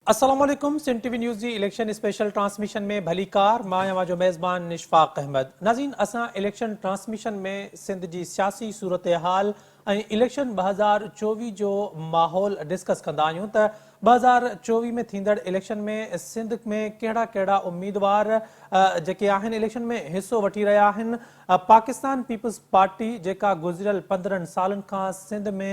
السلام عليڪم سنڌ ٽي V news جي اليڪشن اسپيشل ٽرانسميشن ۾ ڀليڪار مان اوهان جو ميزبان نشفاق احمد ناظرين اسان اليڪشن ٽرانسميشن ۾ سنڌ جي سياسي صورتحال ۽ اليڪشن 2024 جو ماحول ڊسڪس ڪندا آهيون ته 2024 ۾ ٿيندڙ اليڪشن ۾ سنڌ ۾ ڪهڙا ڪهڙا اميدوار جيڪي آهن اليڪشن ۾ حصو وٺي رهيا آهن پاڪستان پيپلز پارٽي جيڪا گذريل 15 سالن کان سنڌ ۾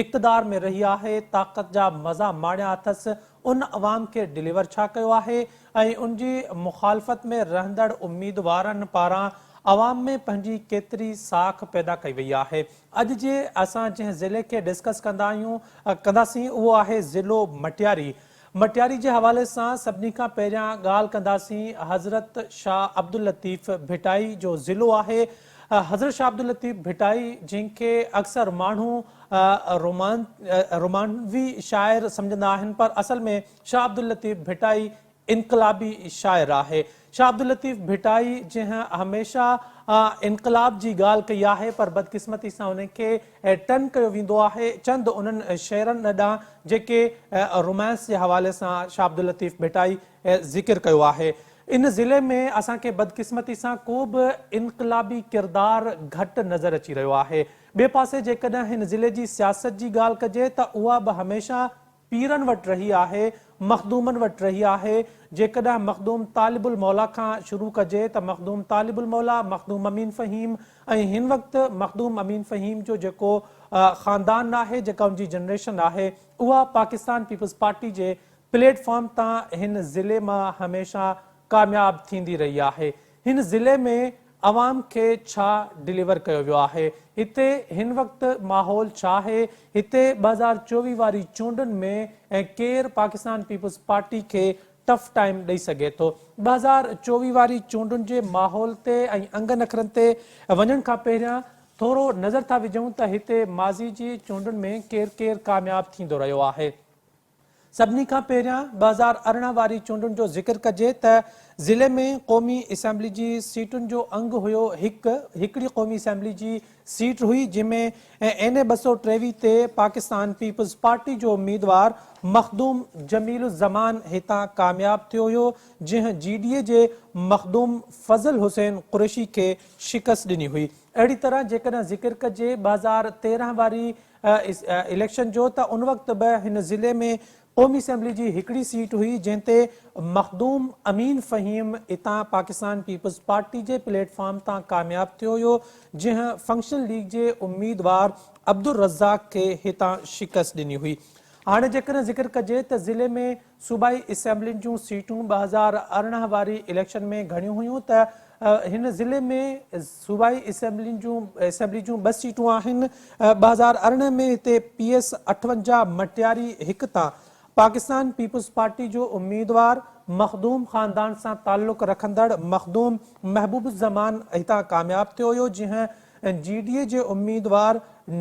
اقتدار ۾ رهي آهي، طاقت جا مزا ماڻيا اٿس، ان عوام کي ڊليور ڇا ڪيو آهي ۽ ان جي مخالفت ۾ رهندڙ اميدوارن پاران عوام ۾ پنهنجي ڪيتري ساک پيدا ڪئي وئي آهي. اڄ جي اسان جنهن ضلعي کي ڊسڪس ڪندا آهيون ڪنداسين اهو آهي ضلعو مٽياري. مٽياري جي حوالي سان سڀني کان پهريان ڳالهه ڪنداسين حضرت شاهه عبداللطيف ڀٽائي جو ضلعو آهي. حضرت شاهه عبداللطيف ڀٽائي جنهن کي اڪثر ماڻهو رومان رومانوي شاعر سمجهندا آهن پر اصل ۾ شاهه عبداللطيف ڀٽائي انقلابي شاعر آهي. شاهه عبداللطيف ڀٽائي جنهن هميشه انقلاب جي ڳالهه ڪئي آهي پر بدقسمتي سان ان کي ٽن ڪيو ويندو آهي چند انهن شعرن ڏانهن جيڪي رومانس جي حوالي سان شاهه عبداللطيف ڀٽائي ذڪر ڪيو آهي. ان ضلعي ۾ اسان کي بدقسمتي سان ڪو به انقلابي ڪردار گهٽ نظر اچي رهيو آهي. ٻئي پاسي جيڪڏهن هن ضلعي جي سياست جي ڳالهه ڪجي ته اها به هميشه پيرن وٽ رهي آهي، مخدومن وٽ رهي آهي. جيڪڏهن مخدوم طالب الموليٰ کان شروع ڪجي ته مخدوم طالب الموليٰ، مخدوم امين فهيم ۽ هن وقت مخدوم امين فهيم جو جيڪو خاندان آهي، جيڪا ان جي جنريشن آهي، اها پاڪستان پيپلز پارٽي جي پليٽ فارم تان هن ضلعي مان هميشه ڪامياب ٿيندي رهي آهي. هن ضلعي ۾ عوام کي ڇا ڊليور ڪيو ويو آهي؟ هتي هن وقت ماحول ڇا آهي؟ هتي 2024 واري چونڊن ۾ ڪير پاڪستان پيپلز پارٽي کي ٽف ٽائيم ڏئي سگهي ٿو؟ 2024 واري چونڊن جي ماحول تي ۽ انگن اکرن تي وڃڻ کان پهريان ٿورو نظر ٿا وجهون ته هتي ماضي جي چونڊن ۾ ڪير ڪير ڪامياب ٿيندو رهيو آهي. سڀني کان پهريان 2018 واري چونڊن جو ذڪر ڪجي ته ضلعي ۾ قومي اسيمبلي جي سيٽن جو انگ هيو هڪ، هڪڙي قومي اسيمبلي جي سيٽ هئي جنهن ۾ اين اي 223 تي پاڪستان پيپلز پارٽي جو اميدوار مخدوم جميل الزمان هتان ڪامياب ٿيو هيو جنهن جي ڊي اي جي مخدوم فضل حسين قريشي کي شڪست ڏني هئي. اهڙي طرح جيڪڏهن ذڪر ڪجي 2013 واري اليڪشن جو ته ان وقت به هن ضلعي ۾ قومي اسيمبلي جي هڪڙي سيٽ هئي جنهن تي مخدوم امين فهيم اتان پاڪستان پيپلز پارٽي جي پليٽ فارم تان ڪامياب ٿيو هيو جنهن فنڪشنل ليگ جي اميدوار عبدالرزاق کي هتان شڪست ڏني هئي. هاڻي جيڪڏهن ذڪر ڪجي ته ضلعي ۾ صوبائي اسيمبلين جون سيٽون 2018 واري اليڪشن ۾ گهڻيون هيون ته هن ضلعي ۾ صوبائي اسيمبلين جون اسيمبلي جون ٻه سيٽون آهن. 2018 ۾ هتي پي ايس 58 مٽياري هڪ تان پاڪستان پيپلز پارٽي جو اميدوار مخدوم خاندان سان تعلق رکندڙ مخدوم محبوب الزمان هتان ڪامياب ٿيو هيو جنهن جي ڊي اي جي اميدوار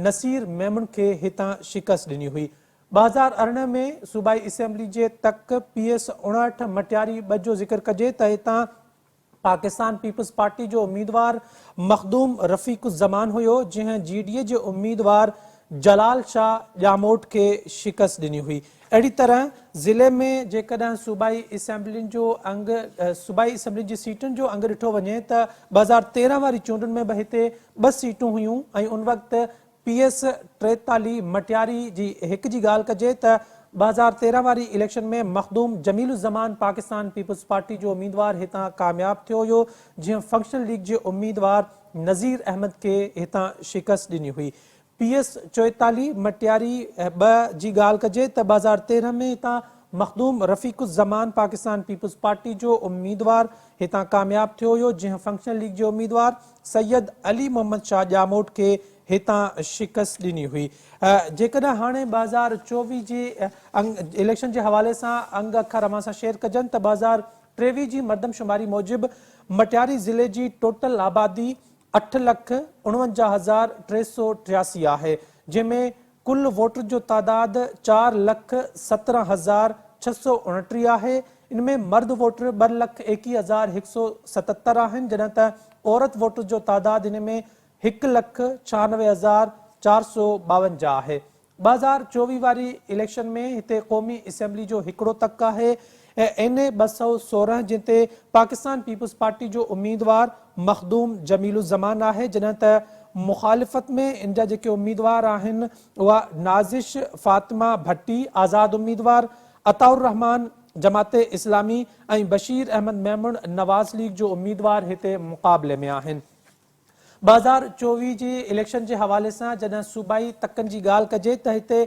نصير ميمڻ کي هتان شڪست ڏني هئي. 2018 ۾ صوبائي اسيمبلي جي تڪ پي ايس 59 مٽياري ٻه جو ذڪر ڪجي ته هتان پاڪستان پيپلز پارٽي جو اميدوار مخدوم رفيق الزمان هيو جنهن جي ڊي اي جي اميدوار جلال شاهه ڄاموٽ کي شڪست ڏني هئي. اهڙي طرح ضلعي ۾ جيڪڏهن صوبائي اسيمبلين جو انگ صوبائي اسيمبلين جي سيٽن جو انگ ڏٺو وڃي ته 2013 واري چونڊن ۾ به هتي ٻه سيٽون هيون ۽ ان وقت پي ايس 43 مٽياري جي هڪ جي ڳالهه ڪجي ته 2013 واري اليڪشن ۾ مخدوم جميل الزمان پاڪستان پيپلز پارٽي جو اميدوار هتان ڪامياب ٿيو هيو جنهن فنڪشنل ليگ جي اميدوار نذير احمد کي هتان شڪست ڏني هئي. پي ايس 44 مٽياري ٻه جي ڳالهه ڪجي ته 2013 ۾ هتان مخدوم رفيق الزمان پاڪستان پيپلز پارٽي جو اميدوار هتان ڪامياب ٿيو هيو جنهن فنڪشنل ليگ جي اميدوار سيد علي محمد شاهه ڄاموٽ کي هتان شڪست ڏني هئي. جيڪڏهن هاڻي 2024 جي اليڪشن جي حوالي سان انگ اکر اوهان سان شيئر ڪجن ته 2023 جي مردم شماري موجب مٽياري ضلعي جي ٽوٽل آبادي 8,49,383 آهي جنهن ۾ ڪل ووٽرن جو تعداد 4,17,629 آهي، ان ۾ مرد ووٽر 2,21,177 آهن، جڏهن ته عورت ووٽرز جو تعداد ان ۾ 1,96,452 آهي. 2024 واري اليڪشن ۾ هتي قومي اسيمبلي جو هڪڙو تڪ آهي اين اي 216 جنهن تي پاڪستان پيپلز پارٽي جو اميدوار مخدوم جميل الزمان آهي جڏهن ته مخالفت ۾ ان جا جيڪي اميدوار آهن اها نازش فاطمه ڀٽي آزاد اميدوار، عطاء الرحمان جماعت اسلامي ۽ بشير احمد ميمڻ نواز ليگ جو اميدوار هتي مقابلي ۾ آهن. 2024 جي اليڪشن جي حوالي سان جڏهن صوبائي تڪن جي ڳالهه ڪجي ته هتي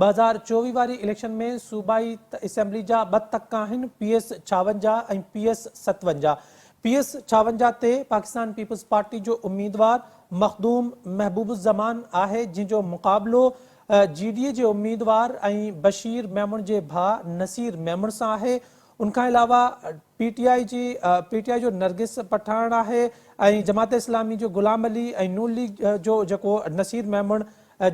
2024 واري اليڪشن ۾ صوبائي اسيمبلي جا ٻه تڪ آهن P S 56 ۽ P S 57. P S 56 تي پاڪستان پيپلز پارٽي جو اميدوار مخدوم محبوب الزمان آهي جنهن جو مقابلو جي ڊي اي جي اميدوار ۽ بشير ميمڻ جي ڀاء نصير ميمڻ سان آهي. ان کان علاوه پي ٽي آء جي پي ٽي آء جو نرگس پٺاڻ آهي ۽ جماعت اسلامي جو غلام علي ۽ نون ليگ جو جيڪو نصير ميمڻ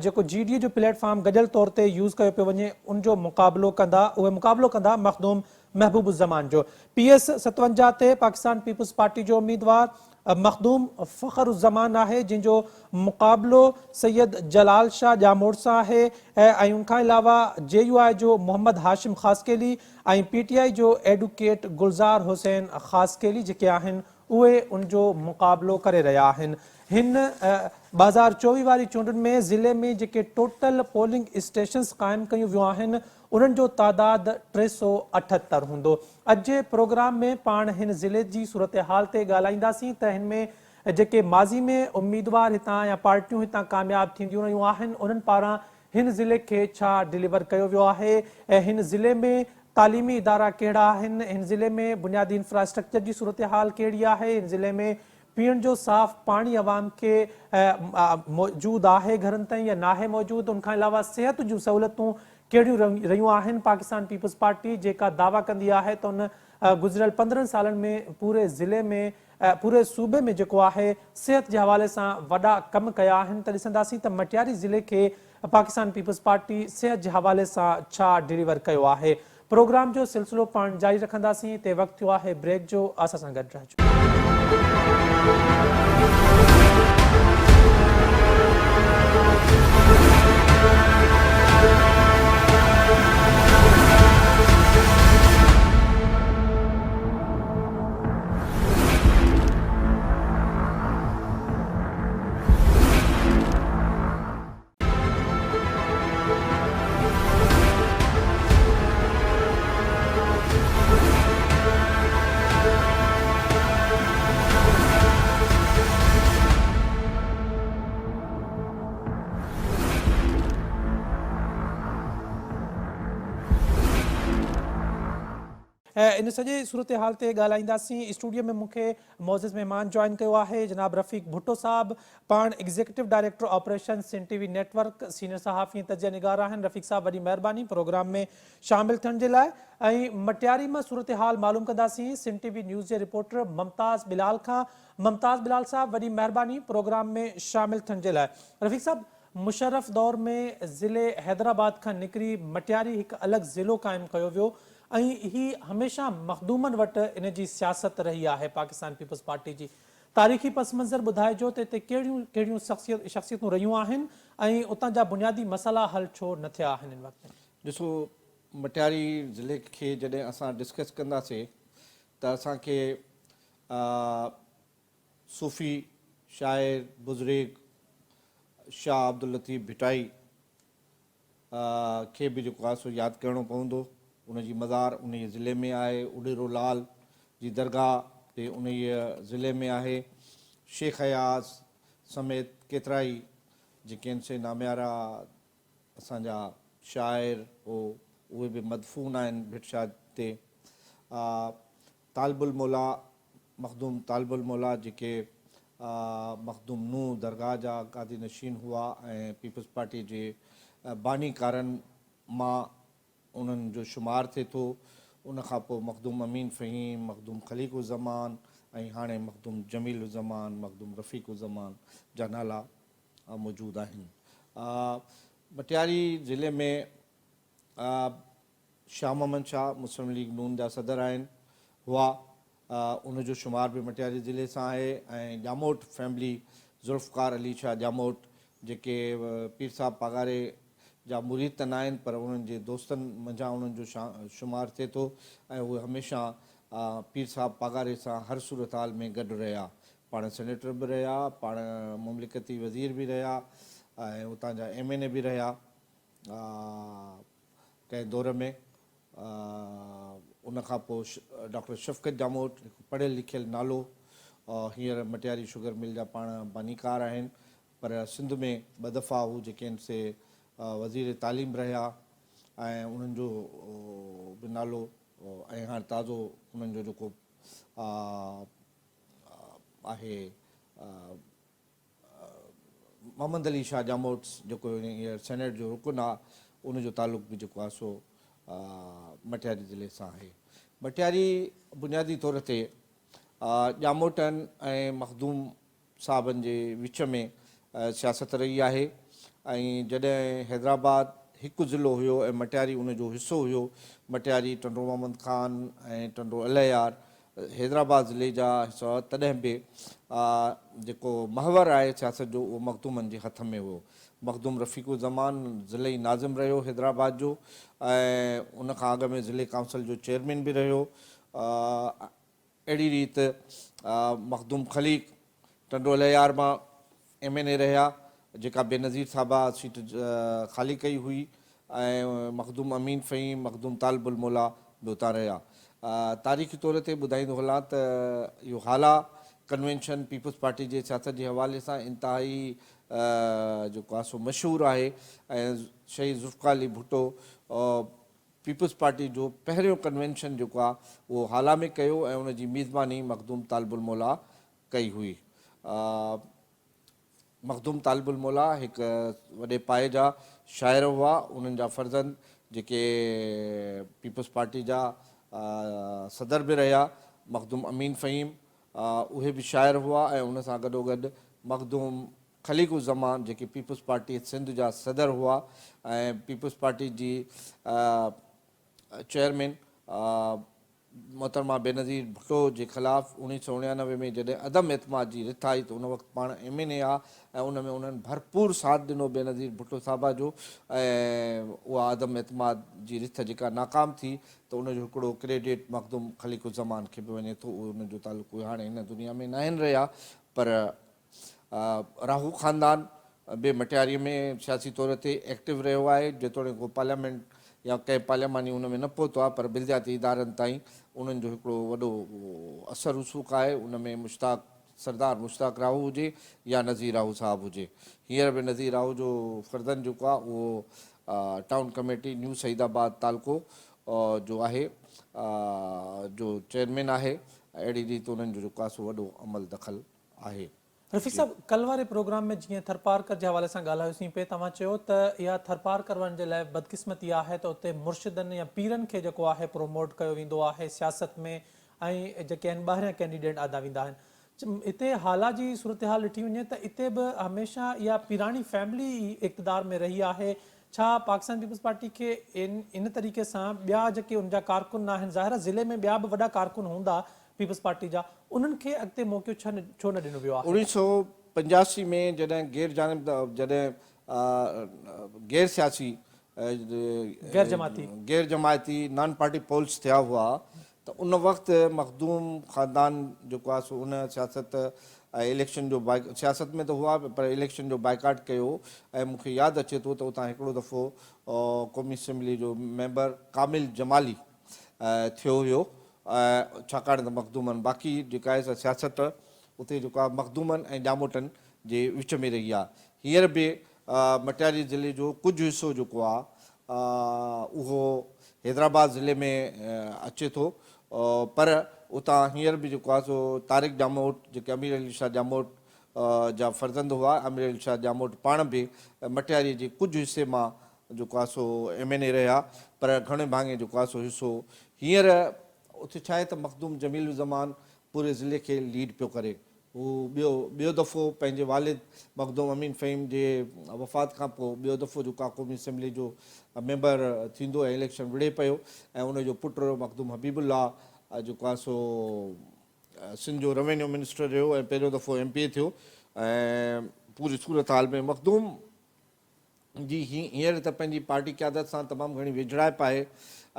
جيڪو جي ڊي اي جو پليٽ فارم گڏيل طور تي يوز ڪيو پيو وڃي ان جو مقابلو ڪندا اهي مقابلو ڪندا مخدوم محبوب الزمان جو پي ايس 57 تي پاڪستان پيپلز پارٽي جو اميدوار مخدوم فخر الزمان آهي جنهن جو مقابلو سيد جلال شاهه ڄاموٽ سان آهي ۽ ان کان علاوه جي يو آء جو محمد هاشم خاصخيلي ۽ پي ٽي آء جو ايڊوڪيٽ گلزار حسين خاصخيلي جيڪي آهن اهي ان جو مقابلو ڪري رهيا آهن. هن 2024 واري چونڊن ۾ ضلعي ۾ جيڪي ٽوٽل پولنگ اسٽيشنز قائم ڪيون ويون آهن انهن جو تعداد 378 هوندو. اڄ جي پروگرام ۾ پاڻ هن ضلعي جي صورتحال تي ڳالهائينداسين ته هن ۾ جيڪي ماضي ۾ اميدوار هتان يا پارٽيون هتان ڪامياب ٿينديون رهيون آهن انهن پاران هن ضلعي کي ڇا ڊليور ڪيو ويو آهي ۽ هن ضلعي ۾ تعليمي ادارا ڪهڙا آهن، هن ضلعي ۾ بنيادي انفراسٽرڪچر جي صورتحال ڪهڙي آهي، هن ضلعي ۾ پيئڻ جو صاف پاڻي عوام کي موجود آهي گهرن تائين يا ناهي موجود، ان کان علاوه صحت جون سهولتون ڪهڙيون رهيون آهن، پاڪستان پيپلز پارٽي جيڪا دعويٰ ڪندي آهي ته ان گذريل 15 سالن ۾ پوري ضلعي ۾ پوري صوبي ۾ جيڪو آهي صحت جي حوالي سان وڏا ڪم ڪيا آهن ته ڏسنداسين ته مٽياري ضلعي کي پاڪستان پيپلز پارٽي صحت جي حوالي سان ڇا ڊليور ڪيو آهي پروگرام جو سلسلو پاڻ جاري رکنداسين هتي وقت ٿيو آهي بريڪ جو اسان سان گڏ رهجو. ان سڄي صورتحال تي ڳالهائينداسين. اسٽوڊيو ۾ مون کي معزز مهمان جوائن ڪيو آهي جناب رفيق ڀٽو صاحب پاڻ executive director operation Sindh T V network senior صحافي ۽ تجزيه نگار آهن. رفيق صاحب وڏي مهرباني پروگرام ۾ شامل ٿيڻ جي لاء ۽ مٽياري مان صورتحال معلوم ڪنداسين سنڌ ٽي وي نيوز جي رپورٽر ممتاز بلال کان. ممتاز بلال صاحب وڏي مهرباني پروگرام ۾ شامل ٿيڻ جي لاء. رفيق صاحب مشرف دور ۾ ضلعي حيدرآباد کان نڪري مٽياري هڪ الڳ ضلعو قائم ڪيو ويو ۽ هي هميشه مخدومن وٽ ان جي سياست رهي آهي پاڪستان پيپلز پارٽي جي تاريخي پس منظر ٻڌائجو ته هتي ڪهڙيون ڪهڙيون شخصيتون رهيون آهن ۽ اتان جا بنيادي مسئلا حل ڇو نه ٿيا آهن هن وقت تائين. ڏسو مٽياري ضلعي کي جڏهن اسان ڊسڪس ڪنداسي ته اسان کي صوفي شاعر بزرگ شاهه عبداللطيف ڀٽائي کي به جيڪو آهي سو ياد ڪرڻو پوندو. ان جي مزار انهيء ضلعي ۾ آهي. اڏيرو لال جي درگاهه به انهيء ضلعي ۾ آهي. شيخ اياز سميت ڪيترائي جيڪي آهن سي ناميارا اسان جا شاعر هو اهي به مدفون آهن ڀٽ شاهه تي. طالب الموليٰ، مخدوم طالب الموليٰ جيڪي مخدوم نوح درگاهه جا گادي نشين هئا ۽ پيپلز پارٽي جي باني ڪارن مان انهن جو شمار ٿئي ٿو. ان کان پوء مخدوم امين فهيم، مخدوم خليق الزمان ۽ هاڻي مخدوم جميل الزمان، مخدوم رفيق الزمان جا نالا موجود آهن. مٽياري ضلعي ۾ شاهه محمد شاهه مسلم ليگ نون جا صدر آهن هئا ان جو شمار به مٽياري ضلعي سان آهي ۽ ڄاموٽ فيملي ذوالفقار علي شاهه ڄاموٽ جيڪي پير صاحب پاڳاري جا مريد ته ناهن پر انهن جي دوستن منجهان انهن جو شمار ٿئي ٿو ۽ اهي هميشه پير صاحب پاڳاري سان هر صورتحال ۾ گڏ رهيا. پاڻ سينيٽر به رهيا، پاڻ مملڪتي وزير به رهيا ۽ اتان جا ايم اين اي به رهيا. ڪنهن دور ۾ ان کان پوء ڊاڪٽر شفقت ڄاموٽ هڪ پڙهيل لکيل نالو هينئر مٽياري شگر مل جا پاڻ بانيڪار آهن پر سنڌ ۾ ٻه دفعا هو جيڪي آهن سي وزير تعليم رهيا ۽ انهن جو به نالو ۽ هاڻ تازو انهن جو جيڪو آهي محمد علي شاهه ڄاموٽ جيڪو هينئر سينيٽ جو رڪن آهي ان جو تعلق به جيڪو آهي سو مٽياري ضلعي سان آهي. مٽياري بنيادي طور تي ڄاموٽن ۽ مخدوم صاحبن جي وچ ۾ سياست رهي آهي ۽ جڏهن حيدرآباد هڪ ضلعو هيو ۽ مٽياري ان جو حصو هيو، مٽياري، ٽنڊو محمد خان ۽ ٽنڊو الهيار حيدرآباد ضلعي جا حصا هئا، تڏهن به جيڪو محور آهي سياست جو اهو مخدومن جي هٿ ۾ هيو. مخدوم رفيق الزمان ضلعي ناظم رهيو حيدرآباد جو ۽ ان کان اڳ ۾ ضلعي ڪائونسل جو چيئرمين به رهيو. اهڙي ريت مخدوم خليق ٽنڊو الهيار مان ايم اين اي رهيا، جيڪا بينظير صاحبه سيٽ خالي ڪئي هئي ۽ مخدوم امين فهيم، مخدوم طالب الموليٰ به اتان رهيا. تاريخي طور تي ٻڌائيندو هلان ته اهو هالا ڪنوينشن پيپلز پارٽي جي سياست جي حوالي سان انتهائي جيڪو آهي سو مشهور آهي ۽ شهيد ذوالفقار علي ڀٽو پيپلز پارٽي جو پهريون ڪنوينشن جيڪو آهي اهو هالا ۾ ڪيو ۽ ان جي ميزباني مخدوم طالب الموليٰ ڪئي هئي. مخدوم طالب الموليٰ هڪ وڏي پائي جا شاعر هئا. انهن جا فرزند جيڪي پيپلز پارٽي جا صدر به رهيا، مخدوم امين فهيم اهي به شاعر هئا ۽ ان سان گڏوگڏ مخدوم خليق الزمان جيڪي پيپلز پارٽي سنڌ جا صدر هئا ۽ پيپلز پارٽي جي چيئرمين محترمه بينظير ڀٽو جي خلاف 1999 ۾ جڏهن عدم اعتماد جي رٿ آئي ته ان وقت پاڻ ايم اين اي ها ۽ ان ۾ انهن ڀرپور ساٿ ڏنو بينظير ڀٽو صاحبه جو ۽ اها عدم اعتماد جي رٿ جيڪا ناڪام ٿي ته ان جو هڪڙو ڪريڊٽ مخدوم خليق الزمان کي به وڃي ٿو اهو ان جو تعلق اهي هاڻي هن دنيا ۾ ناهن رهيا پر راهو خاندان به مٽياري ۾ سياسي طور تي ايڪٽو رهيو آهي، جيتوڻيڪ هو پارليامينٽ يا ڪنهن پارلياماني ان ۾ نه پهتو آهي پر بلدياتي ادارن تائين انهن جو هڪڙو وڏو اثر رسوخ آهي، ان ۾ مشتاق سردار مشتاق راهو هجي يا نذير راهو صاحب هجي. هينئر به نذير راهو جو فرزند جيڪو آهي اهو ٽائون ڪميٽي نيو سعيد آباد تعلقو جو آهي جو چيئرمين آهي، اهڙي ريت انهن جو جيڪو آهي سو وڏو عمل دخل آهي. رفيق صاحب ڪل واري پروگرام ۾ جيئن ٿرپارڪر جي حوالي سان ڳالهايوسين پئي توهان چيو ته اها ٿرپارڪر وارن جي لاء بدقسمتي آهي ته اتي مرشدن يا پيرن کي جيڪو آهي پروموٽ ڪيو ويندو آهي سياست ۾ ۽ جيڪي آهن ٻاهريان ڪينڊيڊيٽ آندا ويندا آهن اتي هالا جي صورتحال ڏٺي وڃي ته اتي به هميشه اها پيراڻي فيملي ئي اقتدار ۾ رهي آهي ڇا پاڪستان پيپلز پارٽي کي ان طريقي سان ٻيا جيڪي ان جا ڪارڪن آهن ظاهر آهي ضلعي ۾ ٻيا به وڏا ڪارڪن هوندا پيپلز پارٽي جا انهن کي اڳتي موقعو ڇا ڇو نه ڏنو ويو آهي؟ 1985 ۾ جڏهن غير جانبدار جڏهن غير سياسي غير جماعتي. غير جماعتي نان پارٽي پولز ٿيا هئا ته ان وقت مخدوم خاندان جيڪو آهي سو ان سياست ۽ اليڪشن جو سياست ۾ ته هئا پر اليڪشن جو بائيڪاٽ ڪيو ۽ مون کي ياد اچي ٿو ته اتان هڪڙو دفعو قومي اسيمبلي جو ميمبر ڪامل جمالي ٿيو هيو ڇاڪاڻ ته مخدومن باقي جيڪا آهي سا سياست اتي جيڪو آهي مخدومن ۽ ڄاموٽن جي وچ ۾ رهي آهي. هينئر به مٽياري ضلعي جو ڪجهه حصو جيڪو آهي اهو حيدرآباد ضلعي ۾ اچي ٿو پر اتان هينئر به جيڪو آهي سو طارق ڄاموٽ جيڪي امير علي شاهه ڄاموٽ جا فرزند هئا امير علي شاهه ڄاموٽ پاڻ به مٽياري جي ڪجهه حصي مان جيڪو آهي سو ايم اين اي رهيا پر گهڻي ڀاڱي جيڪو آهي سو حصو هينئر اتي ڇا آهي ته مخدوم جميل الزمان پوري ضلعي کي ليڊ پيو ڪري. هو ٻيو ٻيو دفعو پنهنجي والد مخدوم امين فهيم جي وفات کان پوء ٻيو دفعو جيڪو آهي قومي اسيمبلي جو ميمبر ٿيندو ۽ اليڪشن وڙهي پيو ۽ ان جو پٽ مخدوم حبيب الله جيڪو آهي سو سنڌ جو روينيو منسٽر رهيو ۽ پهريون دفعو ايم پي اي ٿيو ۽ پوري صورتحال ۾ مخدوم جي هينئر ته پنهنجي پارٽي قيادت سان تمام گهڻي ويجهڙائپ آهي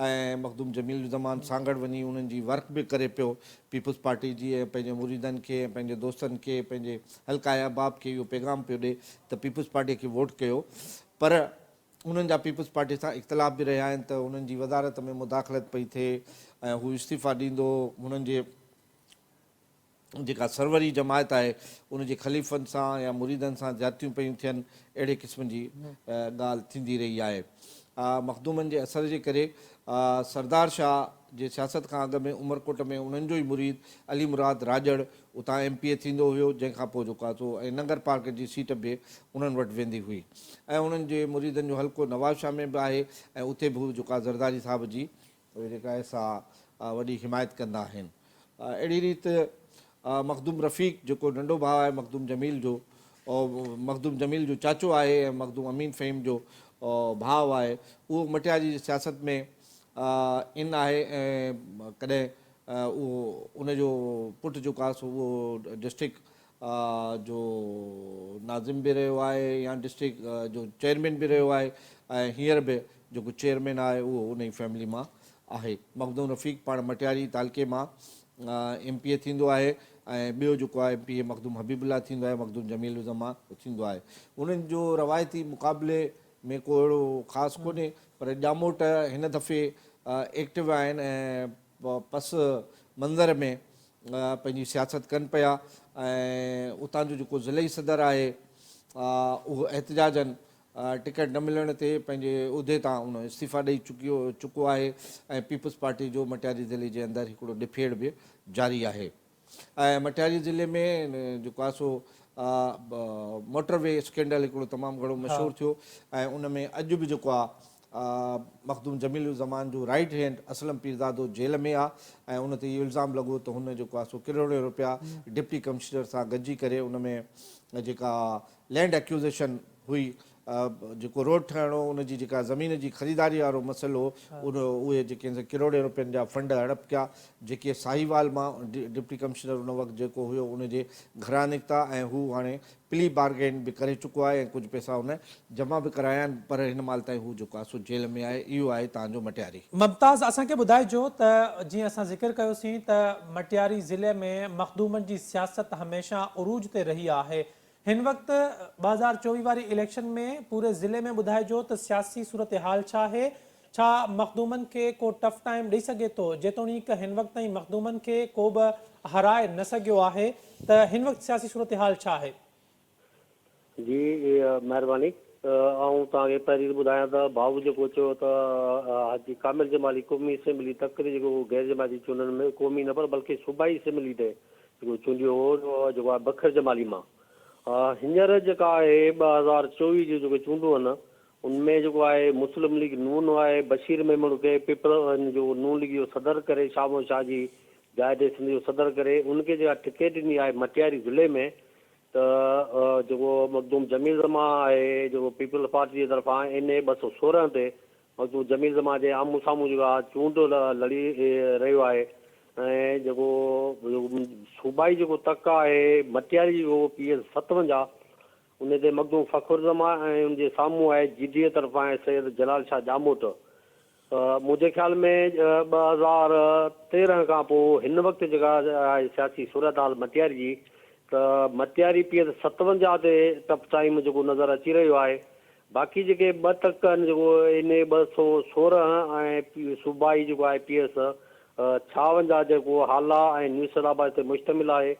۽ مخدوم جميل الزمان سانگهڙ وڃي انهن جي ورڪ به ڪري پيو پيپلز پارٽي جي ۽ پنهنجي مريدن کي ۽ پنهنجي دوستن کي پنهنجي حلقه احباب کي اهو پيغام پيو ڏي ته پيپلز پارٽي کي ووٽ ڪيو پر انهن جا پيپلز پارٽي سان اختلاف به رهيا آهن ته انهن جي وزارت ۾ مداخلت پئي ٿئي ۽ هو استعيفا ڏيندو هنن جي جيڪا سروري جماعت آهي ان جي خليفن سان يا مريدن سان زيادتيون پيون ٿين اهڙي قسم جي ڳالهه ٿيندي رهي آهي. مخدومن جي اثر جي ڪري سردار شاهه جي سياست کان اڳ ۾ عمرڪوٽ ۾ انهن جو ئي مريد علي مراد راڄڙ اتان ايم پي اي ٿيندو هيو جنهن کان پوء جيڪو آهي سو ۽ ننگر پارڪر جي سيٽ به انهن وٽ ويندي هئي ۽ انهن جي مريدن جو حلقو نوابشاهه ۾ به آهي ۽ اتي به هو جيڪو آهي زرداري صاحب جي اهي جيڪا آهي سا وڏي حمايت ڪندا آهن. اهڙي ريت مخدوم رفيق جيڪو ننڍو ڀاء آهي مخدوم جميل جو مخدوم جميل جو چاچو آهي ۽ مخدوم امين فهيم جو ڀاء آهي اهو مٽياري جي سياست ۾ ان آهي ۽ ڪڏهن اهو ان جو پٽ جيڪو آهي سو اهو ڊسٽرڪٽ جو ناظم به رهيو آهي يا ڊسٽرڪٽ جو چيئرمين به رهيو آهي ۽ هينئر به جيڪو چيئرمين آهي اهو ان ئي فيملي مان آهي. مخدوم رفيق پاڻ مٽياري تعلقي مان ايم پي اي ٿيندو آهي ۽ ٻيو جيڪو آهي M P A Makhdoom Habib Ullah ٿيندو آهي مخدوم جميل الزمان ٿيندو آهي. انهن جو روايتي مقابلي ۾ ڪو اهڙو خاص ڪونهي پر ڄاموٽ هن دفعي ايڪٽو آهن ۽ پس منظر ۾ پنهنجي سياست ڪن پيا ۽ اتان جو جيڪو ضلعي صدر آهي اهو احتجاجن ٽڪيٽ نه ملڻ تي پنهنجي عهدي تان ان استعيفا ڏئي چڪيو چڪو آهي ۽ پيپلز پارٽي جو مٽياري ضلعي جي اندر هڪڙو ڏڦيڙ به جاري آهي ۽ مٽياري ضلعي ۾ جيڪو آهي سو موٽر وي اسڪينڊل هڪڙو تمام گهڻو مشهور ٿيو ۽ ان ۾ اڄ به جيڪو آهي مخدوم جميل الزمان جو right hand Aslam Pirzado jail ۾ آ ۽ ان تي اهو الزام لڳو ته هن جيڪو آ سو ڪروڙين روپيا ڊپٽي ڪمشنر سان گڏجي ڪري ان ۾ جيڪا لينڊ اڪيوزيشن هئي جيڪو روڊ ٺهڻو ان جي جيڪا زمين جي خريداري وارو مسئلو هو ان اهي جيڪي آهن سي ڪروڙين روپين جا فنڊ هڙپ ڪيا جيڪي ساهيوال مان ڊپٽي ڪمشنر ان وقت جيڪو هيو ان جي گهران نڪتا ۽ هو هاڻي پلي بارگين به ڪري چڪو آهي ۽ ڪجهه پئسا هن جمع به ڪرايا آهن پر هن مهل تائين هو جيڪو آهي سو جيل ۾ آهي اهو آهي تان جو مٽياري. ممتاز اسان کي ٻڌائجو ته جيئن اسان ذڪر ڪيوسين ته مٽياري ضلعي ۾ مخدومن جي سياست هميشه عروج تي رهي آهي هن وقت 2024 واري اليڪشن ۾ پوري ضلعي ۾ ٻڌائجو ته سياسي صورتحال ڇا آهي ڇا مخدومن کي ڪو ٽف ٽائيم ڏئي سگهي ٿو؟ جيتوڻيڪ هن وقت تائين مخدومن کي ڪو به هرائي نه سگهيو آهي ته هن وقت سياسي صورتحال ڇا آهي؟ جي مهرباني آئون توهان کي پهرين ته ٻڌايان ته ڀائو جيڪو چيو ته حاجي ڪامل جمالي قومي اسيمبلي تڪ تي جيڪو غير جماعتي چونڊن ۾ قومي نه پر بلڪه صوبائي اسيمبلي تي جيڪو چونڊيو هو جيڪو آهي بکر جمالي مان هينئر جيڪا آهي 2024 جون جيڪي چونڊون آهن ان ۾ جيڪو آهي مسلم ليگ نون آهي بشير ميمڻ کي پيپلز ان جو نون ليگ جو صدر ڪري شاهه محمد شاهه جي جاء تي سنڌ جو صدر ڪري ان کي جيڪا ٽڪيٽ ڏني آهي مٽياري ضلعي ۾ ته جيڪو مخدوم جميل زمان آهي جيڪو پيپلز پارٽي جي طرفان اين اي 216 تي مخدوم جميل زمان جي آمهون سامهون جيڪو آهي چونڊ لڙي رهيو آهي ۽ جيڪو صوبائي جيڪو تڪ آهي مٽياري جيڪو پي ايس 57 ان تي مخدوم فخر زمان ۽ ان جي سامهون آهي جي ڊي اي طرفان آهي سيد جلال شاهه ڄاموٽ. منهنجي خيال ۾ 2013 کان پوء هن وقت جيڪا آهي سياسي صورتحال مٽياري جي ته مٽياري پي ايس 57 تي ٽف ٽائيم جيڪو نظر اچي رهيو آهي باقي جيڪي ٻه تڪ آهن جيڪو اين اي 216 ۽ صوبائي جيڪو آهي پي ايس 56 جيڪو هالا ۽ نيو سيد آباد تي مشتمل آهي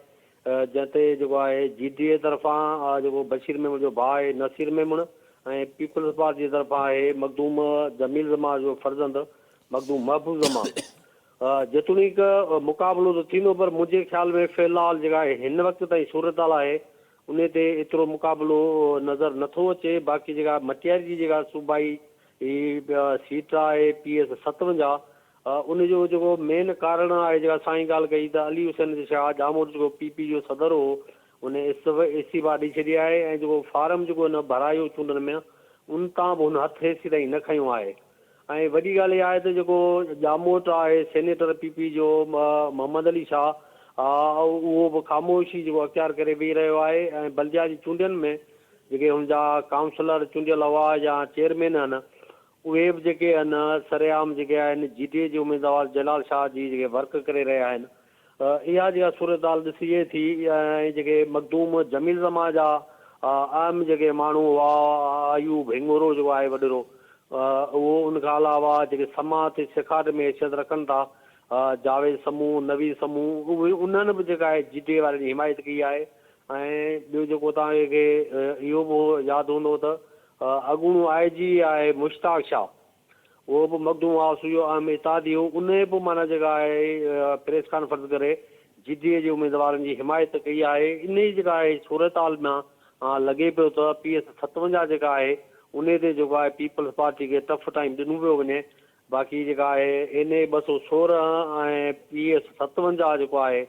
جنهن تي جيڪو آهي جي ڊي اي طرفان جيڪو بشير ميمڻ جو ڀاء آهي نصير ميمڻ ۽ پيپلز پارٽي جي طرفان آهي مخدوم جميل زمان جو فرزند مخدوم محبوب زمان جيتوڻيڪ مقابلو ته ٿيندو پر منهنجي خيال ۾ في الحال جيڪا هن وقت تائين صورتحال آهي انهي تي ايترو مقابلو نظر نٿو اچي باقي جيڪا مٽياري جي جيڪا صوبائي هي سيٽ آهي پي ايس 57 ان جو جيڪو مين ڪارڻ آهي جيڪا سائين ڳالهه ڪئي ته علي حسين شاهه ڄاموٽ جيڪو پي پي جو صدر هو ان استعيفا ڏئي ڇڏي آهي ۽ جيڪو فارم جيڪو هن ڀرايو چونڊن ۾ ان تان به هن هٿ هيسيتائين نه کنيو آهي ۽ وڏي ڳالهه اها آهي ته جيڪو ڄاموٽ آهي سينيٽر پي پي جو محمد علي شاهه اهو به خاموشي جيڪو اختيار ڪري ويهي رهيو آهي ۽ بلديا جي چونڊين ۾ جيڪي هن جا ڪائونسلر چونڊيل هئا يا چيئرمين آهن اهي به جيڪي آهن سرعام جيڪي آهن جي ڊي اي جي اميدوار جلال شاهه جي جيڪي ورڪ ڪري رهيا آهن اها جيڪا صورتحال ڏسجي ٿي ۽ جيڪي مخدوم جميل زمان جا اهم جيڪي ماڻهو هئا ايوب هنڱورو جيڪو آهي وڏيرو اهو ان کان علاوه جيڪي سما تي سيکاٽ ۾ حيثيت رکن ٿا جاويد سمون نويد سمون اهي انهن به جيڪا آهي جي ڊي اي وارن جي حمايت ڪئي آهي ۽ ٻيو جيڪو توهان کي اهو به ياد هوندو ته اڳوڻو آء جي آهي مشتاق شاهه اهو به مخدوم هائوس جو اهم اتحادي هو انهي به معنيٰ جيڪا آهي پريس ڪانفرنس ڪري جي ڊي اي جي اميدوارن جي حمايت ڪئي آهي انهي جيڪا آهي صورتحال مان لڳي پيو ته پي ايس 57 جيڪا آهي انهي تي جيڪو آهي پيپلز پارٽي کي ٽف ٽائيم ڏنو پيو وڃي باقي جيڪا آهي اين اي 216 ۽ پي ايس 57 جيڪو آهي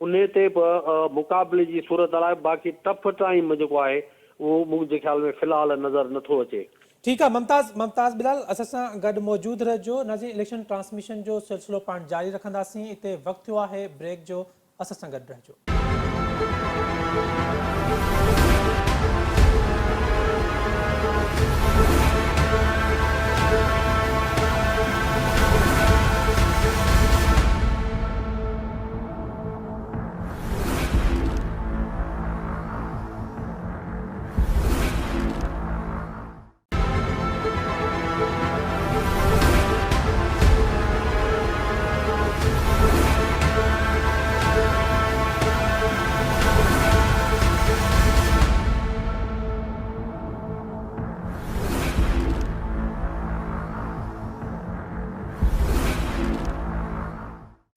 انهي تي به مقابلي جي صورت آهي باقي ٽف ٽائيم جيڪو آهي اهو منهنجي خيال ۾ في الحال نظر نٿو اچي. ٺيڪ آ ممتاز ممتاز بلال اسان سان گڏ موجود رهجو ناظرين اليڪشن ٽرانسميشن جو سلسلو پاڻ جاري رکنداسين اتي وقت ٿيو آهي بريڪ جو اسان سان گڏ رهجو.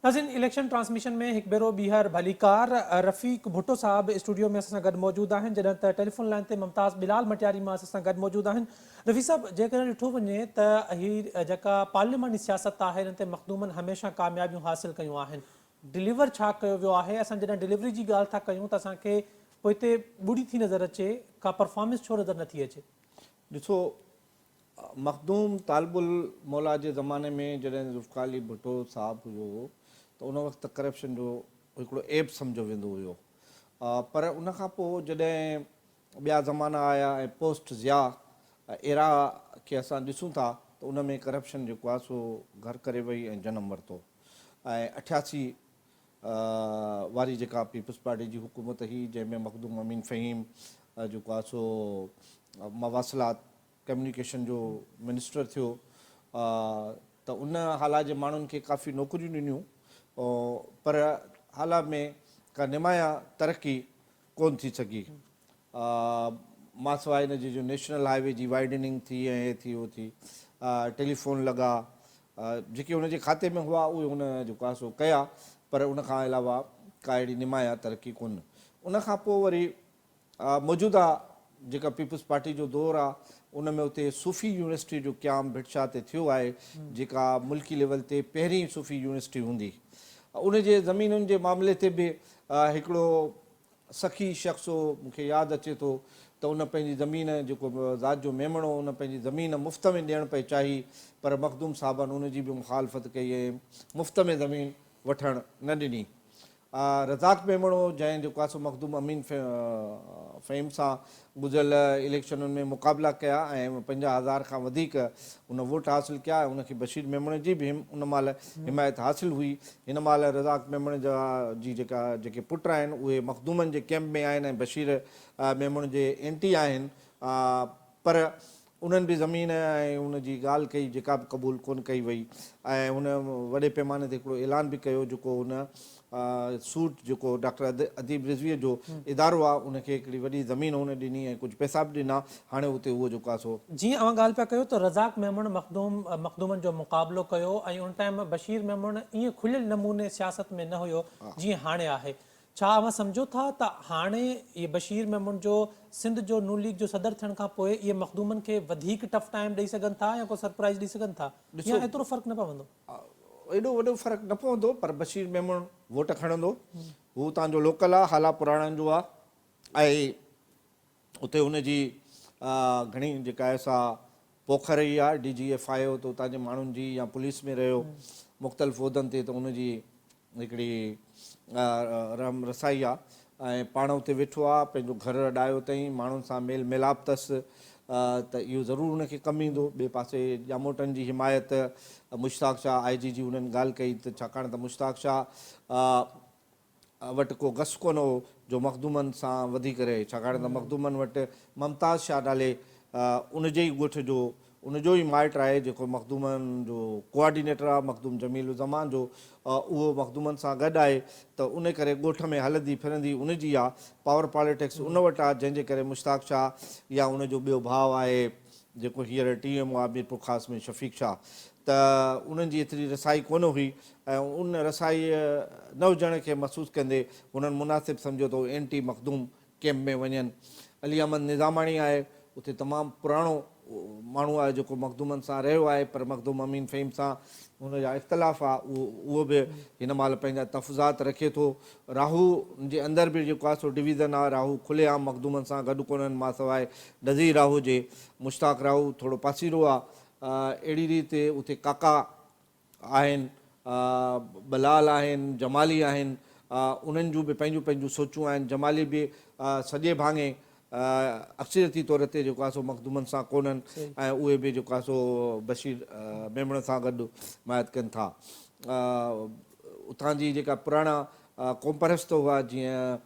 ناظرين اليڪشن ٽرانسميشن ۾ هڪ ڀيرو ٻيهر ڀليڪار رفيق ڀٽو صاحب اسٽوڊيو ۾ اسان سان گڏ موجود آهن جڏهن ته ٽيليفون لائين تي ممتاز بلال مٽياري مان اسان سان گڏ موجود آهن رفيق صاحب جيڪڏهن ڏٺو وڃي ته هي جيڪا پارلياماني سياست آهي ان تي مخدومن هميشه ڪاميابيون حاصل ڪيون آهن ڊليور ڇا ڪيو ويو آهي اسان جڏهن ڊليوري جي ڳالهه ٿا ڪيون ته اسان کي پوئتي ٻڙي ٿي نظر اچي ڪا پرفارمنس ڇو نظر نٿي اچي. ڏسو مخدوم طالب الموليٰ جي زماني ۾ جڏهن ذوالفقار علي ڀٽو صاحب هيو ته ان وقت ته ڪرپشن جو هڪڙو عيب سمجهيو ويندو هيو پر ان کان پوء جڏهن ٻيا زمانا آيا ۽ پوسٽ ضياء ايرا کي اسان ڏسون ٿا ته ان ۾ ڪرپشن جيڪو آهي سو گهر ڪري وئي ۽ جنم ورتو ۽ 88 واري جيڪا پيپلز پارٽي جي حڪومت هئي جنهن ۾ مخدوم امين فهيم جيڪو آهي سو مواصلات ڪميونيڪيشن جو منسٽر ٿيو ته ان هالا جي ماڻهن کي ڪافي نوڪريون ڏنيون پر هالا ۾ ڪا نمايان ترقي ڪون ٿي سگهي ماسواء ان جي جو نيشنل هاء وي جي وائيڊننگ ٿي ۽ هي ٿي هو ٿي ٽيليفون لڳا جيڪي ان جي کاتي ۾ هئا اهي هن جيڪو آهي سو ڪيا پر ان کان علاوه ڪا اهڙي نمايان ترقي ڪون ان کان پوء وري موجوده جيڪا پيپلز پارٽي جو دور آ ان ۾ اتي صوفي يونيورسٽي جو قيام ڀٽ شاهه تي ٿيو آهي جيڪا ملڪي ليول تي پهرين صوفي يونيورسٽي هوندي. ان جي زمينن جي معاملي تي به هڪڙو سخي شخص هو مون کي ياد اچي ٿو ته ان پنهنجي زمين جيڪو ذات جو ميمڻ هو ان پنهنجي زمين مفت ۾ ڏيڻ پئي چاهي پر مخدوم صاحبن ان جي به مخالفت ڪئي ۽ مفت ۾ زمين وٺڻ نه ڏني. رزاق ميمڻ هو جنهن جيڪو آهي سو مخدوم امين فهيم سان گذريل اليڪشنن ۾ مقابلا ڪيا ۽ 50,000 کان وڌيڪ ان ووٽ حاصل ڪيا ۽ ان کي بشير ميمڻ جي به ان مهل حمايت حاصل هئي. هن مهل رزاق ميمڻ جا جي جيڪا جيڪي پٽ آهن اهي مخدومن جي ڪيمپ ۾ آهن ۽ بشير ميمڻ جي اينٽي آهن پر انهن به زمين ۽ ان جي ڳالهه ڪئي جيڪا به قبول ڪونه ڪئي وئي ۽ هن وڏي پيماني تي هڪڙو اعلان به ڪيو جيڪو هن سوٽ جيڪو ڊاڪٽر اديب رضويء جو ادارو آهي ان کي هڪڙي وڏي زمين هن ڏني ۽ ڪجهه پئسا به ڏنا هاڻي اتي اهو جيڪو آهي سو. جيئن اوهان ڳالهه پيا ڪيو ته رزاق ميمڻ مخدوم مخدومن جو مقابلو ڪيو ۽ ان ٽائيم بشير ميمڻ ائين کليل نموني سياست ۾ نه هيو جيئن هاڻي آهي ڇا اوهان سمجهو ٿا ته هاڻي اهي بشير ميمڻ جو سنڌ جو نون ليگ جو صدر ٿيڻ کان پوء اهي مخدومن کي وڌيڪ ٽف ٽائيم ڏئي سگهن ٿا يا ڪو سرپرائز ڏئي سگهن ٿا يا ايترو فرق نه پوندو؟ ايڏو وڏو فرق نه پوندو پر بشير ميمڻ ووٽ کڻندو هو اتان جو لوڪل آ هالا پراڻن جو آ ۽ اتي هن جي گهڻي جيڪا آهي سا پوک رهي آ ڊي جي ايف I او ته اتان جي ماڻهن جي يا پوليس ۾ رهيو مختلف عهدن تي ته ان جي هڪڙي رحم رسائي آ. ۽ پاڻ اتي ويٺو آ، پنهنجو گهر اڏايو اٿئين، ماڻهن سان ميل ميلاپ اٿس ته اهو ضرور ان کي ڪم ايندو. ٻئي پاسي ڄاموٽن جي حمايت مشتاق شاهه آء جي جي انهن ڳالهه ڪئي ته ڇاڪاڻ ته مشتاق شاهه وٽ ڪو گس ڪونه هو جو مخدومن سان وڌيڪ رهي، ڇاڪاڻ ته مخدومن وٽ ممتاز شاهه نالي ان جي ئي ڳوٺ جو ان جو ئي مائٽ آهي جيڪو مخدومن جو ڪوآرڊينيٽر آهي مخدوم جميل الزمان جو اهو مخدومن سان گڏ آهي ته ان ڪري ڳوٺ ۾ هلندي ڦرندي ان جي آ پاور پاليٽڪس ان وٽ آ جنهن جي ڪري مشتاق شاهه يا ان جو ٻيو ڀاء آهي جيڪو هينئر ٽي ايم او آ ميرپورخاص ۾ شفيق شاهه ته انهن جي ايتري رسائي ڪونه هئي ۽ ان رسائي نه هجڻ کي محسوس ڪندي هنن مناسب سمجهيو ته هو اينٽي مخدوم ڪئمپ ۾ وڃن. علي احمد نظاماڻي آهي، اتي تمام پراڻو ماڻهو آهي جيڪو مخدومن سان رهيو آهي پر مخدوم امين فهيم سان هن جا اختلاف آ اهو به هن مهل پنهنجا تحفظات رکي ٿو. راهو جي اندر به جيڪو آهي سو ڊويزن آ، راهو کلي عام مخدومن سان گڏ ڪونهن ماسواء نذير راهو جي، مشتاق راهو ٿورو پاسيرو آ. اهڙي ريت اتي ڪاڪا آهن، ٻلال آهن، جمالي آهن، انهن جون به پنهنجون پنهنجون سوچون آهن، جمالي به سڄي ڀاڱي اڪثريتي طور تي جيڪو آهي سو مخدومن سان ڪونهن ۽ اهي به جيڪو آهي سو بشير ميمڻ سان گڏ حمايت ڪن ٿا. اتان جي جيڪا پراڻا قومپرست هئا جيئن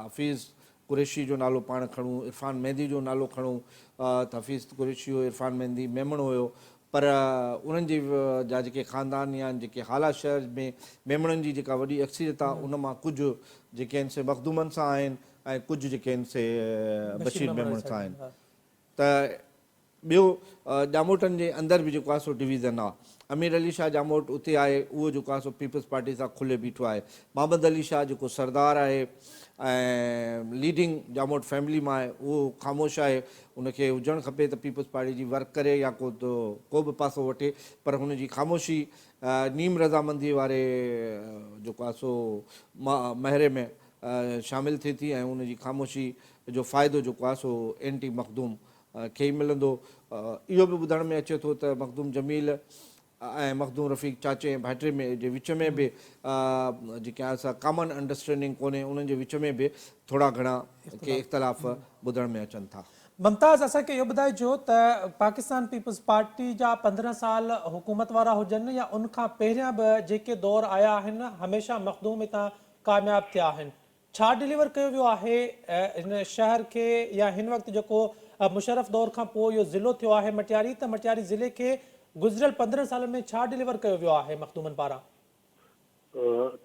حفيظ قريشي جو نالو پاڻ کڻون، عرفان مهدي جو نالو کڻون ته حفيظ قريشي هيو، عرفان مهدي ميمڻ هيو پر انهن جي جا جيڪي خاندان يا جيڪي هالا شهر ۾ ميمڻن جي جيڪا وڏي اڪثريت آ ان مان ڪجهه جيڪي آهن سي مخدومن سان آهن ۽ ڪجهه جيڪي آهن سي بشير ميمڻ سان آهن ته ٻيو ڄاموٽن جي اندر به جيڪو آهي سو ڊويزن آ. امير علي شاهه ڄاموٽ اتي آهي اهو جيڪو آهي سو پيپلز پارٽي سان کلي بيٺو آهي. محمد علي شاهه جيڪو سردار آهي ۽ ليڊنگ ڄاموٽ فيملي مان آهي اهو خاموش آهي ان کي هجڻ کپي ته پيپلز پارٽي جي ورڪ ڪري يا ڪو ڪو به پاسو وٺي پر هن جي خاموشي نيم رضامندي واري جيڪو آهي سو مهري ۾ شامل ٿئي ٿي ۽ ان جي خاموشي جو فائدو جيڪو آهي سو اينٽي مخدوم کي ئي ملندو. اهو به ٻڌڻ ۾ اچي ٿو ته مخدوم جميل ۽ مخدوم رفيق چاچي ۽ ڀائٽي ۾ جي وچ ۾ به جيڪي آهي سا ڪامن انڊرسٽينڊنگ ڪونهي انهن جي وچ ۾ به ٿورا گهڻا ڪي اختلاف ٻڌڻ ۾ اچن ٿا. ممتاز اسان کي اهو ٻڌائجو ته پاڪستان پيپلز پارٽي جا 15 سال حڪومت وارا هجن يا ان کان پهريان به جيڪي دور آيا آهن هميشه مخدوم هتان ڪامياب ٿيا آهن ڇا ڊليور ڪيو ويو آهي هن شهر کي يا هن وقت جيڪو مشرف دور کان پوء اهو ضلعو ٿيو آهي مٽياري ته مٽياري ضلعي کي گذريل 15 سالن ۾ ڇا ڊليور ڪيو ويو آهي مخدومن پاران؟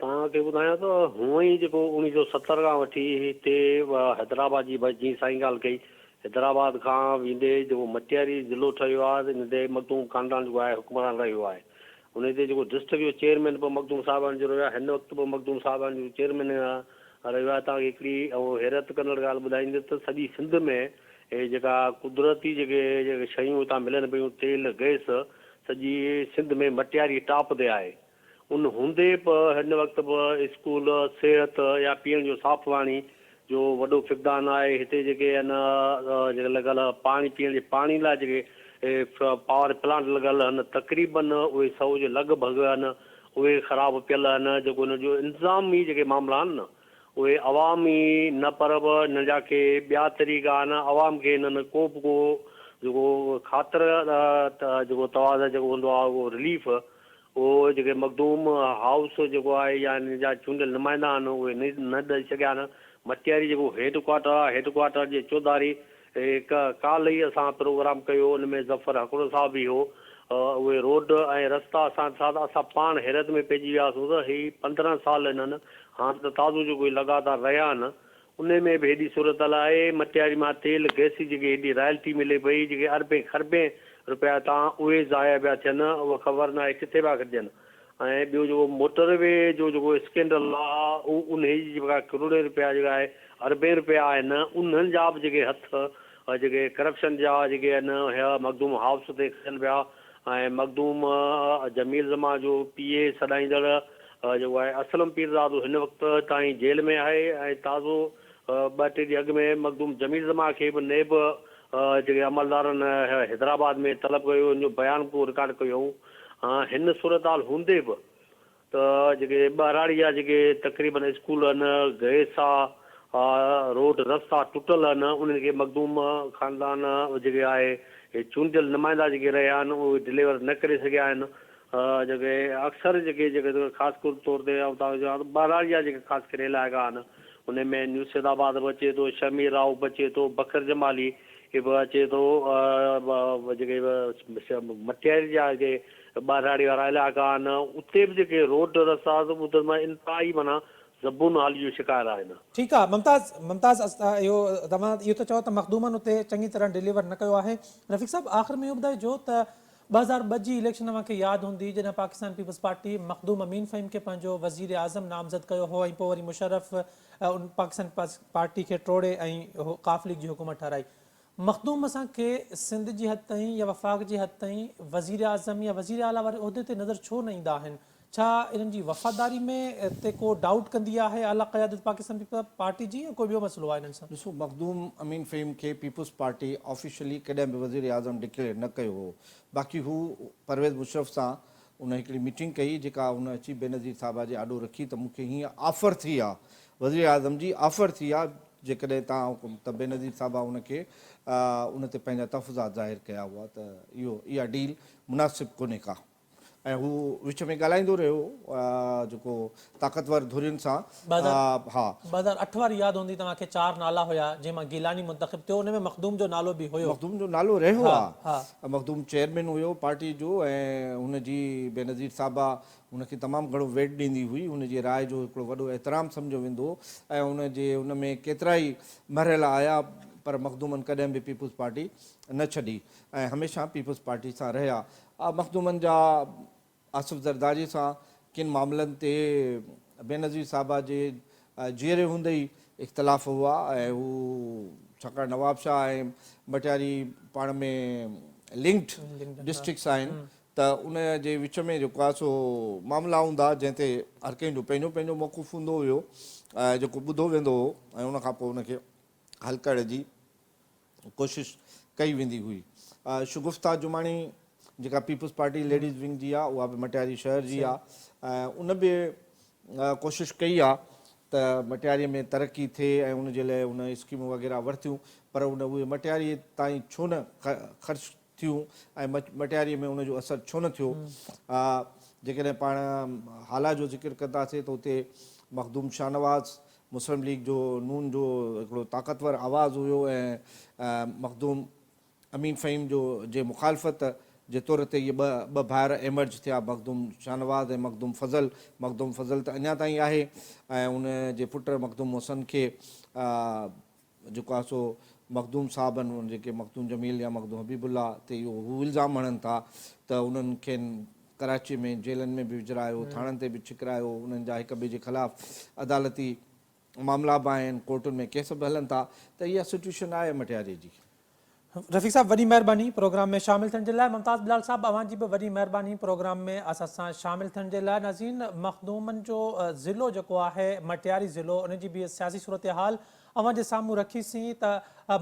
توهان کي ٻڌايان ته هونئن ئي جيڪو 1970 کان وٺي هتي حيدرآباد جي جيئن سائين ڳالهه ڪئي حيدرآباد کان ويندي جيڪو مٽياري ضلعو ٺهيو آهي ان تي مخدوم خاندان جيڪو آهي حڪمران رهيو آهي انهي تي جيڪو ڊسٽرڪٽ جو چيئرمين به مخدوم صاحبان جو رهيو آهي هن وقت به مخدوم صاحبان جو چيئرمين رهيو آهي توهان کي هڪڙي حيرت ڪندڙ ڳالهه ٻڌائيندس ته سڄي سنڌ ۾ هي جيڪا قدرتي جيڪي جيڪي شيون هتان ملن پيون تيل گئس سڄي سنڌ ۾ مٽياري ٽاپ تي آهي ان هوندي به هن وقت به اسڪول صحت يا پيئڻ جو صاف پاڻي جو وڏو فقدان آهي هتي جيڪي آهن جيڪي لڳل پاڻي پيئڻ جي پاڻي لاء جيڪي پاور پلانٽ لڳل آهن تقريبن اهي سئو جي لڳ ڀڳ آهن اهي خراب پيل آهن جيڪو ان جو انتظامي جيڪي معاملا آهن نه اهي عوامي نه پر به انهن جا ڪي ٻيا طريقا آهن عوام کي انهن ڪو به ڪو جيڪو خاطر جيڪو تواضع جيڪو هوندو آهي اهو رليف اهو جيڪي مخدوم هائوس جيڪو آهي يا ان جا چونڊيل نمائندا آهن اهي نه ڏئي سگهيا آهن. مٽياري جيڪو هيڊ ڪوارٽر آهي هيڊ ڪوارٽر جي چوڌاري هڪ ڪالهه ئي اسان پروگرام ڪيو ان ۾ ظفر هڪڙو صاحب به هو اهي روڊ ۽ رستا اسان ڏٺا ته اسان پاڻ حيرت ۾ پئجي وياسون ته هي 15 سال هنن هاڻ ته تازو جيڪو هي لڳاتار رهيا آهن انهي ۾ به هيڏي صورتحال آهي، مٽياري مان تيل، گئس جي جيڪي هيڏي رائلٽي ملي پئي، جيڪي اربين کربين رپيا تان اهي ضايع پيا ٿين، اها خبر ناهي ڪٿي پيا کٽجن ۽ ٻيو جيڪو موٽر وي جو جيڪو اسڪينڊل آ اهو انهي جي جيڪا ڪروڙين رپيا جيڪا آهي اربين رپيا آهن انهن جا به جيڪي هٿ جيڪي ڪرپشن جا جيڪي آهن هي مخدوم هائوس تي کڄن پيا ۽ مخدوم جميل زمان جو پي اي سڏائيندڙ جيڪو آهي اسلم پيرزادو هن وقت تائين جيل ۾ آهي ۽ تازو ٻه ٽي ڏينهن اڳ ۾ مخدوم جميل زمان کي به نيب جيڪي عملدارن حيدرآباد ۾ طلب ڪيو ان جو بيان به رڪارڊ ڪيو هئائون هن صورتحال هوندي به ته جيڪي ٻهراڙي جا جيڪي تقريبن اسڪول آهن گئس آ روڊ رستا ٽٽل آهن انهن کي مخدوم خاندان جيڪي آهي هي چونڊيل نمائندا جيڪي رهيا آهن اهي ڊليور نه ڪري سگهيا آهن جيڪي اڪثر جيڪي جيڪي خاص طور تي آئون توهان کي چوان ته ٻهراڙي جا جيڪي خاص ڪري علائقا آهن ان ۾ نيو سيد آباد به اچي ٿو شهمير راهو به اچي ٿو بکر جمالي به اچي ٿو جيڪي مٽياري جا جيڪي ٻهراڙي وارا علائقا آهن اتي به جيڪي روڊ رستا انتهائي معنيٰ زبون حالي جو شڪار آهن. ٺيڪ آ ممتاز ممتاز اهو توهان اهو ٿا چئو ته مخدومن اتي چڱي طرح ڊليور نه ڪيو آهي رفيق صاحب آخر ۾ اهو ٻڌائجو ته 2002 جي اليڪشن اوهان کي ياد هوندي جڏهن پاڪستان پيپلز پارٽي مخدوم امين فهيم کي پنهنجو وزير اعظم نامزد ڪيو هو ۽ پوء وري مشرف ان پاڪستان پيپلز پارٽي کي ٽوڙي ۽ قاف ليگ جي حڪومت ٺهرائي مخدوم اسان کي سنڌ جي حد تائين يا وفاق جي حد تائين وزيراعظم يا وزيراعليٰ واري عهدي تي نظر ڇو نه ايندا آهن؟ ڇا انهن جي وفاداري ۾ تي ڪو ڊائوٽ ڪندي آهي اعليٰ قيادت پاڪستان پيپلز پارٽي جي يا ڪو ٻيو مسئلو آهي انهن سان؟ ڏسو مخدوم امين فهيم کي پيپلز پارٽي آفيشلي ڪڏهن به وزيراعظم ڊڪليئر نه ڪيو هو باقي هو پرويز مشرف سان ان هڪڙي ميٽنگ ڪئي جيڪا هن اچي بينظير صاحبه جي آڏو رکي ته مون کي هيئن آفر ٿي آ وزيراعظم جي آفر ٿي آ جيڪڏهن توهان حڪم ته بينظير صاحبه ان کي ان تي پنهنجا تحفظات ظاهر ڪيا هئا ته اهو اها ڊيل مناسب ڪونهي ڪا ۽ هو وچ ۾ ڳالهائيندو رهيو جيڪو طاقتور ڌرين سان ها. 2008 واري ياد هوندي توهان کي چار نالا هيا جنهن مان گيلاني منتخب ٿيو ان ۾ مخدوم جو نالو به هيو. مخدوم جو نالو رهيو آ. مخدوم چيئرمين هيو پارٽي جو ۽ هن جي بينظير صاحبه هن کي تمام گهڻو ويٽ ڏيندي هئي هن جي راء جو هڪڙو وڏو احترام سمجهيو ويندو هو ۽ هن جي هن ۾ ڪيترائي مرحلا آيا پر مخدومن ڪڏهن به پيپلز پارٽي نه ڇڏي ۽ هميشه پيپلز پارٽي سان رهيا. مخدومن جا آصف زرداري سان ڪن معاملن تي بينظير صاحبه جي جيئري هوندي ئي اختلاف هئا ۽ هو ڇاڪاڻ نوابشاهه ۽ مٽياري پاڻ ۾ لنڪڊ ڊسٽرڪٽس آهن ته ان جي وچ ۾ جيڪو آهي سو معاملا هوندا جنهن تي هر ڪنهن جو پنهنجو پنهنجو موقف هوندو هيو جيڪو ٻڌو ويندو هو ۽ ان کان پوء ان کي حل ڪرڻ جي ڪوشش ڪئي ويندي هئي. شگفته جماڻي جيڪا پيپلز پارٽي ليڊيز ونگ جي آ اها به مٽياري شهر جي آ ان به ڪوشش ڪئي آ ته مٽياري ۾ ترقي ٿئي ۽ ان جي لاء ان اسڪيمون وغيره ورتيون پر ان اهي مٽياري تائين ڇو نه خرچ ٿيون ۽ مٽياري ۾ ان جو اثر ڇو نه ٿيو جيڪڏهن پاڻ هالا جو ذڪر ڪنداسين ته اتي مخدوم شاهنواز مسلم ليگ جو نون جو هڪڙو طاقتور آواز هيو ۽ مخدوم امين فهيم جو جي مخالفت جي طور تي اهي ٻه ڀائر ايمرج ٿيا مخدوم شاهنواز ۽ مخدوم فضل مخدوم فضل ته اڃا تائين آهي ۽ ان جي پٽ مخدوم محسن کي جيڪو آهي سو مخدوم صاحبن جيڪي مخدوم جميل يا مخدوم حبيب الله تي اهو هو الزام هڻن ٿا ته انهن کين ڪراچي ۾ جيلن ۾ به وجهرايو، ٿاڻن تي به ڇڪرايو، انهن جا هڪ ٻئي جي خلاف عدالتي معاملا به آهن، ڪورٽن ۾ ڪيس به هلن ٿا ته اها سچوئيشن آهي مٽياري جي. رفيق صاحب وڏي مهرباني پروگرام ۾ شامل ٿيڻ جي لاء ممتاز بلال صاحب اوهان جي به وڏي مهرباني پروگرام ۾ اسان سان شامل ٿيڻ جي لاء ناظرين مخدومن جو ضلعو جيڪو آهي مٽياري ضلعو ان جي به سياسي صورتحال اوهان جي سامهون رکي سين ته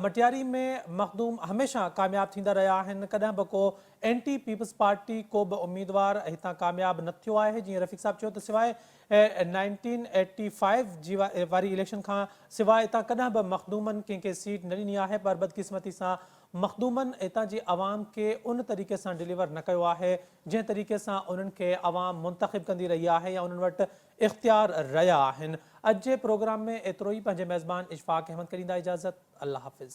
مٽياري ۾ مخدوم هميشه ڪامياب ٿيندا رهيا آهن ڪڏهن به ڪو اينٽي پيپلز پارٽي ڪو به اميدوار هتان ڪامياب نه ٿيو آهي جيئن رفيق صاحب چيو ته سواء 1985 جي واري اليڪشن کان سواء هتان ڪڏهن به مخدومن ڪنهن کي سيٽ نه ڏني آهي پر بدقسمتي سان مخدومن هتان جي عوام کي ان طريقي سان ڊليور نه ڪيو آهي جنهن طريقي سان انهن کي عوام منتخب ڪندي رهي آهي يا انهن وٽ اختيار رهيا آهن. اڄ جي پروگرام ۾ ايترو ئي پنهنجي ميزبان اشفاق احمد کي ڏيندا اجازت الله حافظ.